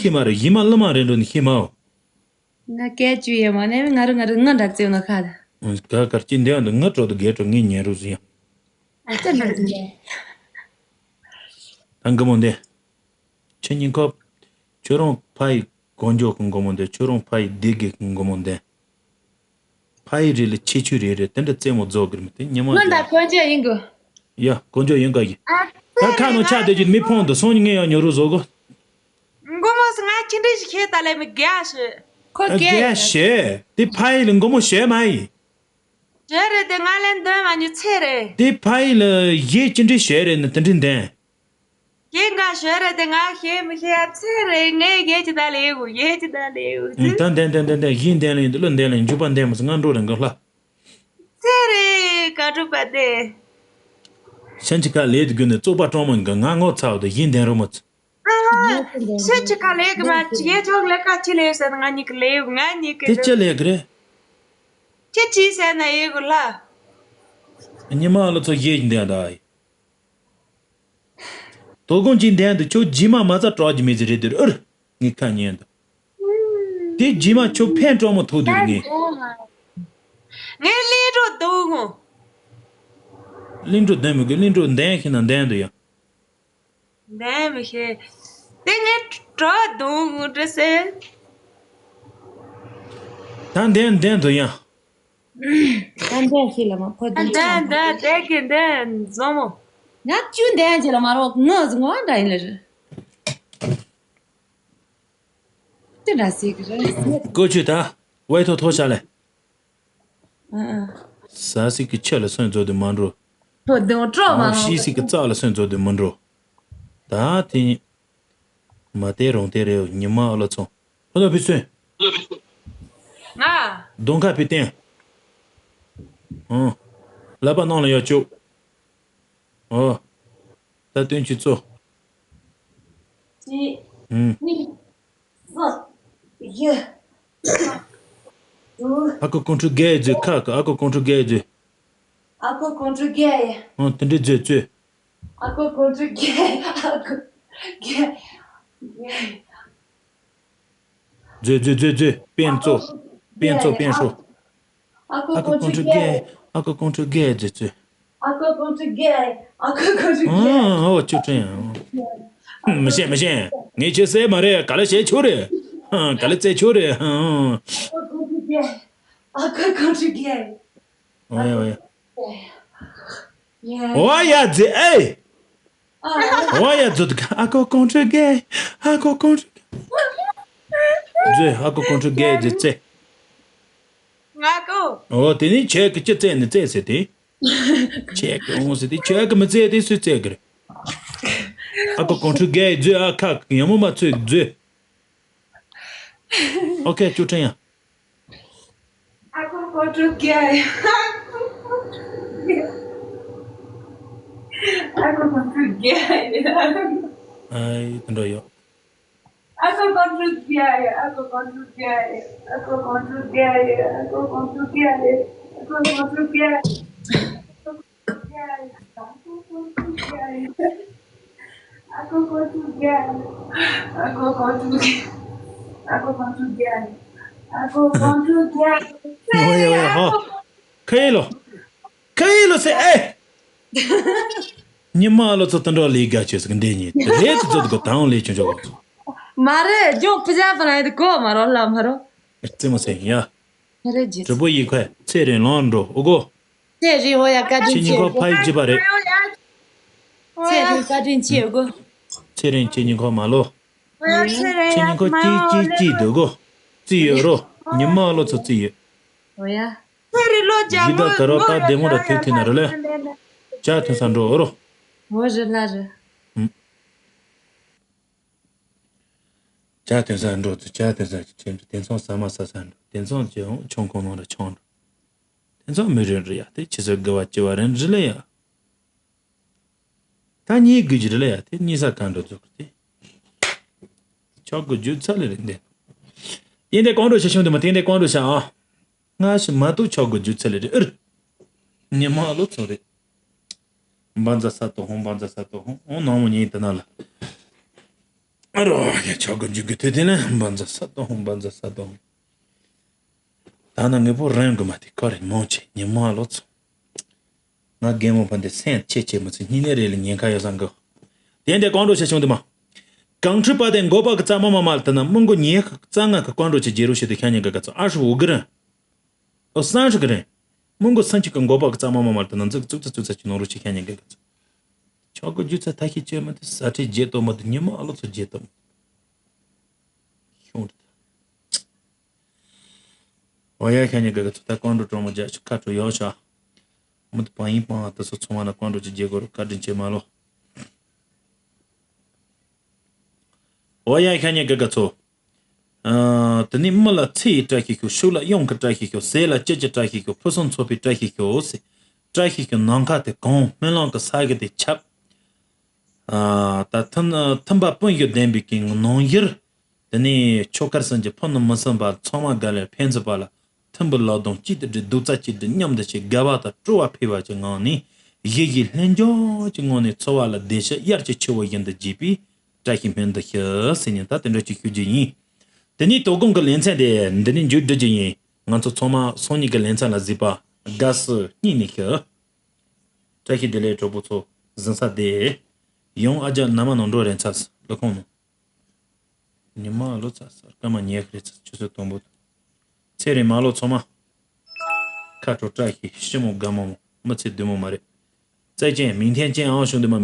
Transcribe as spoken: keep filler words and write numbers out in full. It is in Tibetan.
ཤེས་མ་རེད། གཞི་མ་གླུ་མ་རེད་འགྲོ་ནི་ཤེས་མའོ། ང་སྐད་ཅིག་ཡོད་མ་ནས་ང་རུ་ང་རུ་ང་འདྲ་བརྩེ་ནོ་ཁ་ད། ག་གར་ཅི་འདི་འདི་ང་དྲོ་དུ་རྒས་དྲོ་ངའི་ཉན་རུ་ཟིན་ཡང་། ཨ་ཅག་འདྲ་ཟིན་ཡང་། ད་འགི་མོ་འདི། ཁྱེད་གཉིས་ཁོ། ཁྱོད་རང་ཕ་ཡི་གོ་འཇོག་གི་འགོ་མོ་འདི། ཁྱོད་རང་ཕ་ཡི་བདེ་དགེ་གི་འགོ་མོ་འདི། ཕ་ཡི་རེད་ལ་ཁྱེད་ཆོས་རེད་རེད་དེ་འདྲ་རྩེད་མོ་རྫོགས་གི་རེད་མི་དེ་ཉི་མ་ང་ད་རྒྱ་གོ་འཇོག་ཡིན་གོ། ཡ་གོ་འཇོག་ཡིན་ག་ཡི། ཨ་ད་ཁ་ནང་ཆ་དེ་ཅིག་མི་ཕོང་དུ་སོང་ངས་ཡང་ཉོ་རུ་བཟོ་གོ། མགོ་མོ་སུ་ང་ཅི་འདྲ་ཞིག་ཤེས་ད་ལས་མི་རྒྱ་ཞེ། ཁོ་རྒྱ་རྒྱ་ཞེ་དེ་ཕ་ཡི་ལ་མགོ་མོ་ཞེ་མ་ཡི། རེད་རེད་དེ་ང་ལན་འདོན་མ་ཉི་ཚེ་རེད། དེ་ཕ་ཡི་ལ་གཞས་ཅི་འདྲ་ཞེ་རེད་ནི་དེ་འདྲ་འདན། ཡིན་ག་ཞོ་རེད་དེ་ང་ཤེས་མི་ཤེས་ཡ་ཚེ་རེད་ངས་ཡེ་ཅི་ད་ལེ་གུ་ཡེ་ཅི་ད་ལེ་གུ་ཚེ། ད་འདན་འདན་འདན་འདན་གཞས་འདན་ལེ་ཡིན་དུ་ལོ་འདན་ལེ་འཇུ་པ་འདན་མ་སི་ང་འགྲོ་རེ་འགྲོ་ལ། ཚེ་རེད་ག་གྲུབ་པ་དེ། ཤན་ཅི་ཁ་ལེ་དུ་གུ་ནས་བཙོག་པ་སྲང་མོ་ཡིན་ག་ང་ངོ་ཚ་བ་དུ་གཞས་འདན་རུ་མ་ཚུ། ཨ་ཧ། ཤན་ཅི་ཁ་ལེ་གི་མ་ཅི་ཡེ་ཆོག་ལེ་ཁ་ཅི་ལེ་ཟེར་ན་ང་གཉིས་ཀི་ལེ་གུ་ང་གཉིས་ཀི་དེ་ལེ་ཅི་ལེ་གི་རེད། ཁྱེད་ཅི་ཟེར་ན་ཡེ་གུ་ལ། ཉི་མ་ལོ་ཚོ་གཞས་འདན་ད་ཡི། དོ་དགོང་གཅིག་འདན་དུ་ཁྱོད་རྗེས་མ་མ་རྩ་དྲག་གི་མི་ཚེ་རེད་དུ་ཨུར་ངས་ཁ་ཉན་དུ། དེ་རྗེས་མ་ཁྱོད་ཕན་སྤྲང་མོ་ཐོག་དུ་ངས། ངས་གླིང་གྲོ་དུ་ངོ་། གླིང་གྲོ་འདན་མི་དགོས་གླིང་གྲོ་འདན་ཤི་ན་འདན་དུ་ཡང་། འདན་མི་ཤེས། དེ་ངས་གྲོ་དུ་ངོ་འདྲི་སེ། ད་འདན་འདན་དུ་ཡང་། ད་འདན་ཤི་ལ་མ་ཁོ་དུ་འདན་འདན་དེ་གི་འདན་བཟང་མོ། ང་ཅུ་འདན་ཅི་ལ་མ་རོག་ངོ་ཟི་ངོ་འདྲ་ཡིན་ལ་རེད། དེ་འདྲ་སྲིད་གི་རེད། ཀོ་ཆུ་ད་ཝའི་ཐོ་ཐོ་ཤ་ལེ། ཨ་ཨ། ཟ་སྲིད་གི་ཆེ་ལ་སོན་རྫོ་དུ་མ་འགྲོ། ཐོ་དེ་འོ་སྤྲོ་མ་ཨོ་རོགས། ཤི་སྲིད་གི་རྩ་ལ་སོན་རྫོ་དུ་མ་འགྲོ། ད་དེ་མ་དེ་རོང་དེ་རེ་ཉི་མ་ཨ་ལ་ཚོང་ལྷོ་ད་ཕི་སོན། ང་གདོང་ཁ་ཕི་བསྟན། ཨོ། ལ་པ་ནང་ལ་ཡོད་ཅུ། ཨོ། ད་སྟོན་ཅི་ཚོ། གཅིག་ཨུམ། གཉིས། གསུམ། བཞི། དྲུག་ཨ་ཁུ་ཀོང་ཁྲུ་རྒྱལ་ཡི་མཛོད་ཁ་ཁ་ཨ་ཁུ་ཀོང་ཁྲུ་རྒྱལ་ཡི་མཛོད། ཨ་ཁུ་ཀོང་ཁྲུ་རྒྱལ་ཡི། ཨོ་དེ་འདྲའི་མཛོད་མཛོད། ཨ་ཁུ་ཀོང་ཁྲུ་རྒྱལ་ཡི་ཨ་ཁུ་རྒྱལ་ཡི། མཛོད་མཛོད་མཛོད་མཛོད་དཔོན་གཙོ། དཔོན་གཙོ་དཔོན་ཧྲོ། ཨ་ཁུ་ཀོང་ཁྲུ་རྒྱལ་ཡི། ཨ་ཁུ་ཀོང་ཁྲུ་རྒྱལ་ཡི་མཛོད་མཛོད། ཨ་ཁུ་ཀོང་ཁྲུ་རྒྱལ་ཡི། ཨ་ཁུ་ཀོང་ཁྲུ་རྒྱལ་ཡི། ཨོ་ཅོ་ཀྲེན། མི་ཤེས་མི་ཤེས། ངས་ཁྱེད་སེ་མ་རེད་ག་ལ་བྱེད་ཆོག་རེད། ག་ལ་བཙལ་ཆོག་རེད། ཨ་ཁུ་ཀོང་ཁྲུ་རྒྱལ་ཡི། ཨ་ཁུ་ཀོང་ཁྲུ་རྒྱལ་ཡི། ཨོ་ཡ་ཨོ་ཡ། ཡ། ཨོ་ཡ་ཛི་ཨེ། ཨ། ཨོ་ཡ་ཛི་ཨ་ཁུ་ཀོང་ཁྲུ་རྒྱལ་ཡི། ཨ་ཁུ་ཀོང་ཁྲུ་རྒྱལ་ཡི། ཛི་ཨ་ཁུ་ཀོང་ཁྲུ་རྒྱལ་ཡི་ཛི་ཙེ། ང་ཀོ། ཨོ་དེ་ནི་ཁྱེད་ཀྱི་ཅི་ཙེ་ནི་ཙེ་ཟེར་ཏེ། ཁྱེད་ཀྱི་འོང་ཟེར་ཏེ་ཁྱེད་ཀྱི་མི་ཙེ་དེ་སུས་ཙེ་གི་རེད། ཨ་ཁུ་ཀོང་ཁྲུ་རྒྱལ་ཡི་ཛི་ཨ་ཁ་ཡང་མོ་མ་ཚོས་ཛི། ཨོ་ཁེ་ཅོ་ཀྲེན་ཡ། ཨ་ཁུ་ཀོང་ཁྲུ་རྒྱལ་ཡི། ཨ་ཁུ་ཀོང་ཁྲུ་རྒྱལ་ཡི། ཨ་ཁུ་ཀོང་ཁྲུ་རྒྱལ་ཡི། ཨ་ཡི་དེ་འདྲ་ཡོད། ཨ་ཁུ་ཀོང་ཁྲུ་རྒྱལ་ཡི། ཨ་ཁུ་ཀོང་ཁྲུ་རྒྱལ་ཡི། ཨ་ཁུ་ཀོང་ཁྲུ་རྒྱལ་ཡི། ཨ་ཁུ་ཀོང་ཁྲུ་རྒྱལ་ཡི། ཨ་ཁུ་ཀོང་ཁྲུ་རྒྱལ་ཡི། ཨ་ཁུ་ཀོང་ཁྲུ་རྒྱལ་ཡི། ཨ་ཁུ་ཀོང་ཁྲུ་རྒྱལ་ཡི། ཨ་ཁུ་ཀོང་ཁྲུ་རྒྱལ་ཡི། ཨ་ཁུ་ཀོང་ཁྲུ་རྒྱལ་ཡི། ཝེ་ཝེ་ཧོ། ཁ་ཡེ་ལོ། ཁ་ཡེ་ལོ་སེ་ཨེ། ཉི་མ་ལོ་ཚོ་དུད་འགྲོ་ལས་དགའ་ཆོས་སུ་འདི་ཉིད་དུ་རེད་དུ་ཚོད་དུ་དང་ལས་ཆུང་ཆོག་གོ། མ་རེད་ཇོ་ཕི་ཇ་པ་ན་ཡི་དུ་གོ་མ་རོ་ལ་མ་རོ། རྩེ་མོ་སེ་ཡ། རེད་ཇི། དྲི་བོ་ཡིག་ཁ་ཚེ་རིང་ལོང་འགྲོ་ཨོ་གོ། ཚེ་རིང་ཧོ་ཡ་བཀའ་དྲིན་ཆེ། ཁྱེད་གཉིས་ཁོ་ཕ་ཡི་བྱིས་པ་རེད། ཚེ་རིང་བཀའ་དྲིན་ཆེ་ཨོ་གོ། ཚེ་རིང་ཁྱེད་གཉིས་ཁོ་མ་ལོ། ཁྱེད་གཉིས་ཁོ་ཅི་ཅི་ཅི་འདུག་གོ། རྩི་ཡོད་རོ། ཉི་མ་ལོ་ཚོ་རྩི་ཡོད། ཧོ་ཡ། ཚེ་རིང་ལོ་རྒྱ་ཡི་ད་མོ་ག་རོ་ད་བདེ་མོ་ར་ཐུག་ཐུག་ན་རོ་ལེ། ཇ་ཐུན་ས་འགྲོ་ཨོ་རོ། ཧོ་རི་ལ་རི། ཇ་ཐུན་ས་འགྲོ་ཚུ་ཇ་ཐུན་ས་ཆེན་དུ་དེ་ཚོང་ས་མ་ས་ས་འགྲོ་དེ་ཚོང་ཅི་ཆོང་ཁོང་ནང་ར་ཆོང་འགྲོ། དེ་ཚོང་མི་རིན་རི་ཡ་དེ་ཆི་ཟེར་དགའ་བ་ཅི་བ་རིན་རི་ལེ་ཡ། ད་གཉིས་དགོས་ཀྱི་རེད་ལ་ཡ་དེ་གཉིས་ས་གང་འགྲོ་འཛུགས་ཏེ། ཆོག་གི་རྒྱུ་ཚ་ལེ་རེད་འདི། ཡིན་ཏེ་གང་འགྲོ་ཤ་ཤུང་དུ་མ་དེང་དེ་གང་འགྲོ་ཤ་ཨ། སྔ་ཕྱི་མ་གཏོགས་ཆོག་གི་རྒྱུ་ཚ་ལེ་རེད་ཨུར། ཉི་མ་ཨ་ལོ་ཚོ་རེད། འབའ་འཛའ་ས་ཏོ་ཧོང་འབའ་འཛའ་ས་ཏོ་ཧོང་ཨོ་ནང་མོ་ཉིན་དེ་ན་ལ། ཨ་རོ་ཡ། ཆོག་གི་འཇུག་གི་དུས་དེ་ན་འབའ་འཛའ་ས་དང་འབའ་འཛའ་ས་དང་། ད་ན་ངེད་པོ་རང་གི་མ་དེ་ཁ་རེ་མང་ཆེ་ཉི་མ་ལོ་ཚོ། ང་རྒན་མོ་ཕ་འདི་སེམས་ཆེ་ཆེ་མི་ཚེ་སྙིང་ནད་རེ་ལ་ཉེན་ཁ་ཡོད་བསམ་གི། དེ་འདྲ་གང་འགྲོ་ཆེ་ཆུང་དུ་མ། གངས་ཁྲི་པ་དེ་མགོ་པ་གི་རྩ་མ་མ་མ་ལ་དུ་ན་མི་མགོ་ཉེ་ཁ་རྩ་ང་གི་གང་འགྲོ་ཆེ་རྗེ་རུ་ཤི་དུ་ཤ་ཉེ་གི་ག་ཚོ་ཨ་ཧྲི་འུ་གི་རེད། ཨོ་སང་ཧྲི་གི་རེད། མི་མགོ་སང་ཆི་གི་མགོ་པ་གི་རྩ་མ་མ་མ་ལ་དུ་ན་འཛུག་བཙུགས་ཚ་བཙུགས་ཚ་ཆི་ནོ་རུ་ཆི་ཤ་ཉེ་གི་ག་ཚོ། ཆོག་གི་རྒྱུ་ཚ་ཐ་ཤི་ཆེ་མི་དུ་ས་ཁྲི་རྗེ་ཏོ་མི་དུ་ཉི་མ་ཨ་ལོ་ཚོ་རྗེ་ཏོ་མི། ཤོང་རེད། ཨོ་ཡ་ཤ་ཉེ་གི་ག་ཚོད་ད་ཀོང་ཀྲུ་གྲོང་མོ་རྒྱ་ཆུ་ཁ་ཁྲོ་ཡོག་ཤ། མི་དུ་པང་ཡིན་པང་ཨ་དུ་སོ་ཚོང་བ་ན་ཀོང་ཀྲུ་ཅི་རྗེ་གོ་རུ་བཀའ་དྲིན་ཆེ་མ་ལོ། ཨོ་ཡ་ཤ་ཉེ་གི་ག་ཚོད། ཨ་དེ་ནི་མི་ལ་ཚེ་ཡི་བཀྲ་ཤིས་ཤོག་ཕྱུགས་ལ་གཡང་གི་བཀྲ་ཤིས་ཤོག་ཟས་ལ་སྐྱིད་ཀྱི་བཀྲ་ཤིས་ཤོག་ཕུན་སུམ་ཚོགས་པའི་བཀྲ་ཤིས་ཤོག་ཟེར། བཀྲ་ཤིས་ཤོག་ནམ་མཁའ་དེ་གང་སྨོན་ལམ་གི་ས་གི་དེ་ཁྱབ། ཨ་ད་མཐུན་མཐུན་པ་སྤུན་བཞི་ལྡན་པའི་གི་ནང་ཡུལ། དེ་ནས་ཆོས་སྐལ་གསུམ་གྱི་ཕུ་ནུ་མི་གསུམ་པ་ཚང་མ་དགའ་ལས་ཕན་ཚུན་པ་ལ་མཐུན་པའི་ལག་རྡང་གཅིག་ཏུ་སྒྲིལ། རྡོག་རྩ་གཅིག་སྒྲིལ། མཉམ་དུ་བྱེད། དགའ་བ་དང་སྤྲོ་བ་འཕེལ་བ་གྱི་ངང་ནས་གཞིས་བྱེས་ལྷན་འབྱོར་གྱི་ངང་ནས་འཚོ་བ་ལ་བདེ་སྐྱིད་དབྱར་གྱི་ཆུ་བོ་བཞིན་དུ་རྒྱས་པའི་བཀྲ་ཤིས་སྨོན་འདུན་ཞུ་ཟེར་ནས་ད་དེ་འདྲ་ཅིག་ཞུ་རྒྱུ་ཡིན། དེ་ནས་དོ་དགོང་གི་ལེ་ཚན་དེ་འདི་ནས་མཇུག་སྒྲིལ་རྒྱུ་ཡིན། ང་ཚོ་ཚང་མ་སང་ཉིན་གྱི་ལེ་ཚན་ལ་གཟིགས་པ་དགའ་བསུ་སྙིང་ནས་ཞུ། བཀྲ་ཤིས་བདེ་ལེགས་གྲོགས་པོ་ཚོ། གཟིམ་ས་བདེ། ཡང་ཨ་ཅག་ན་མ་ནང་འགྲོ་རན་ཚར་ལ་ཁོང་ནོ། ཉི་མ་ལོ་ཚ་ས་སྐར་མ་ཉི་ཤུ་རེ་ཚ་ཆུ་ཚོད་དང་པོ། ཚེ་རིང་མ་ལོ་ཚང་མ། ཁ་དྲོ་བཀྲ་ཤིས་ཞི་མོ་དགའ་མོ་མོ་མི་ཚེ་བདེ་མོ་མ་རེད།再见། 明天见 ཨང་ཞུ་འདི་མ།